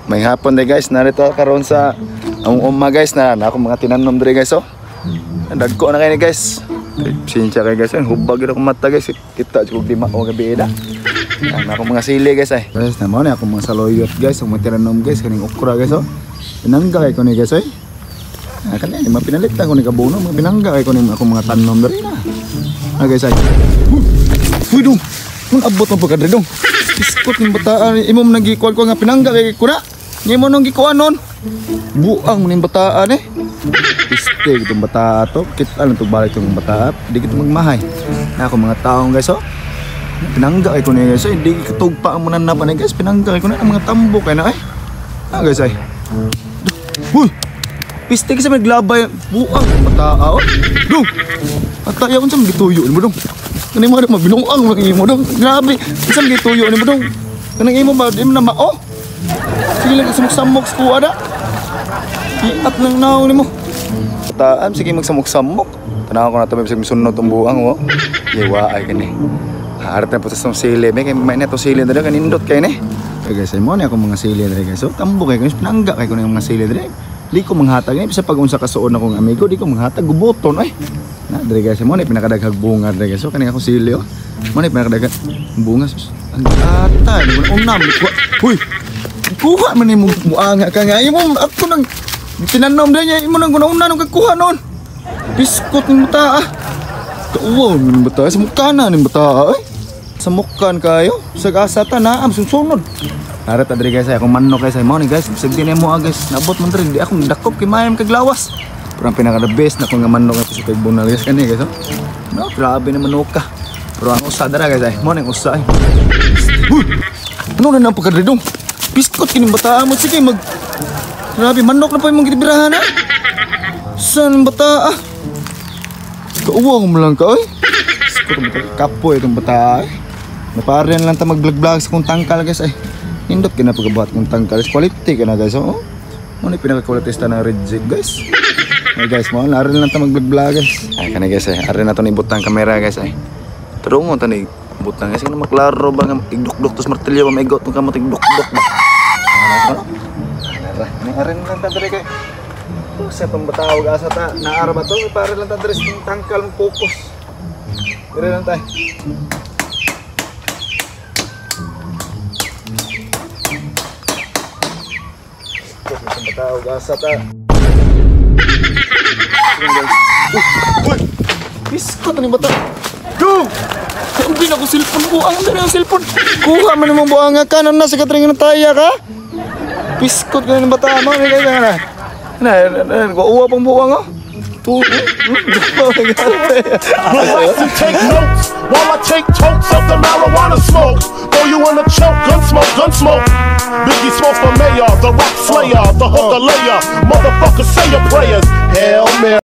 May hapon day guys, narito karon sa among uma guys na na akong mga tinanom diri guys oh. Dagko na kayo ni guys. Sinsya kayo guys, hubag gyud akong mata guys. Kita jud kog di mao gabi na. Ang akong mga sili guys ay. Guys, na mo ni akong mga saluyot guys, ang mga tinanom guys kaning okra guys oh. Pinangga kay ko ni guys oy. Ah, kani mga pinalitan ko ni kabuno, mga pinangga kay ko ni akong mga tanom diri na. Ah guys ay. Uy dong. Mun abot mo pagka diri dong. Iskot ning bataan imo man nagikuan ko nga pinangga kay ko na. Imo nang gikuan nun. Buang mo ning bataan eh. Piste itong bata to. Kita lang itong balik itong bata. Di kita magmahay. Na ako mga taong guys oh. Pinangga kay ko ni guys. Hindi katugpa ang munan na pa ni guys. Pinangga kay ko na ang mga tambo kay na ay. Ah guys ay. Huy! Piste kasi maglabay. Buang bata oh. Dong! Ataya unsa man gituyo nimo dong. Kani mo mabinuang mo imo dong. Grabe. Unsa man gituyo nimo dong. Kanang imo ba di mo na mao. Sige lang samok-samok sa kuha na. Iat lang naong nimo. Bataan sige magsamok-samok. Tanaw ko na to bisag misunod tong buang oh. Yewa ay kani. Harat na putas tong sili. May kay may na to sili diri kanindot kay ni. Okay guys, mo ni akong mga sili diri guys. So tambo kay kuno pinangga kay kuno mga sili diri. Di ko manghatag ni bisa pag unsa ka suod akong amigo, di ko manghatag guboton ay. Na diri guys, mo ni pinakadaghag bunga diri guys. So kani akong sili oh. Mo ni pinakadaghag bunga sus. Ang ata di mo na unam kuha. Huy. Kuha man nimo muanga ka nga imo ako nang tinanom diri niya imo nang una nang kakuha noon. Biskot ning bata ah. Kauwaw ning bata sa mukha na ning bata ay. Sa mukhaan kayo sa asa ta naam susunod. Harat diri guys ay akong manok guys ay mo ni guys bisag di nimo ah guys nabot man diri di akong dakop kay mayam kag lawas. Pero ang pinaka the best na kung nga manok nga sa pagbunal guys kani guys oh. No, grabe na manok ka. Pero ang usa dara guys ay mo ning usa ay. Huy! Ano na nang pagkadridong? Biskot kining bata mo sige mag grabe manok na pa imong gibirahan ha. San bata ah? Kauwang mo lang ka oy. Biskot mo kapoy itong bata ay. Naparen lang ta mag-vlog-vlog sa kung tangkal guys ay. Nindot ka na pagkabuhat kung tangkal. Quality ka na guys oh. Mo ni pinaka-quality sta na reject guys. Ay guys, mo narin lang ta mag-vlog-vlog guys. Ay kani guys ay, arin na to ni butang kamera guys ay. Turungon ta ni butang guys kana maklaro ba nga igdukduk tos martilyo ba maigot tong kamot igdukduk ba. Ano? Ni arin lang ta diri kay. Sa tong batawag asa ta naara ba to para lang ta diri sa tangkal mo focus. Dire lang tay. Batawag asa ta. Uy! Biskot ni bata. Go! Sabi na ko cellphone buang diri ang cellphone. Kuha man imong buang ka kanon na sa katringan na taya ka. Biskot ka ng bata mo ni kay na. Na, uwa pang buang oh. Tu. Take notes while I take tokes of the marijuana smoke. Throw you in a choke, gun smoke, gun smoke. Biggie Smalls for mayor, the rock slayer, the hooker layer. Motherfucker, say your prayers. Hail Mary.